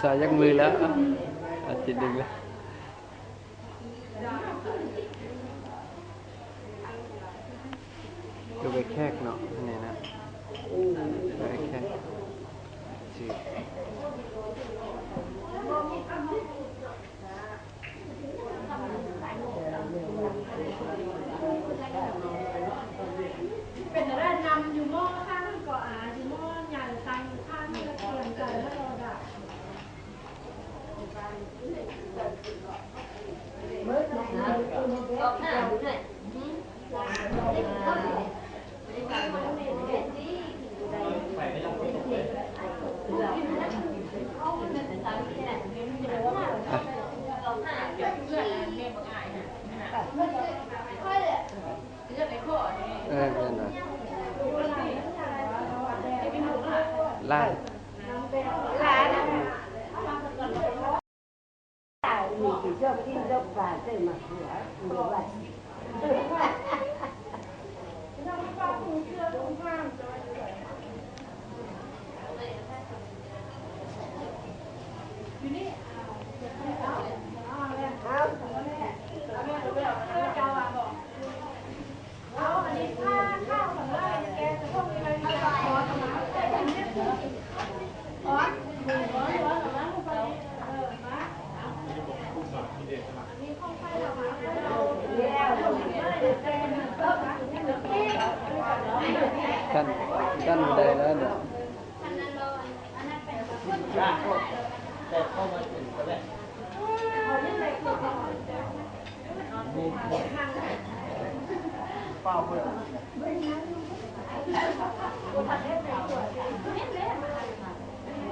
ສາຍຍັກມືແລ້ວ ອາທິດໜຶ່ງແລ້ວ. ກໍໄປແຂກເນາະ ນີ້ນະ ໄປແຂກ ເປັນແນວໃດນຳຢູ່ໝໍ້ຂ້າງກໍອາ ຢູ່ໝໍ້ໃຫຍ່ຕັ້ງຢູ່ຂ້າງ ແລ້ວກຽມໃຈແລ້ວກໍດາ ເອີ ແມ່ນວ່າ ຫຼານ ຫຼານ ຂັ້ນ ຂັ້ນບັນໄດແລ້ວເນາ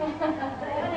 ະ. ເ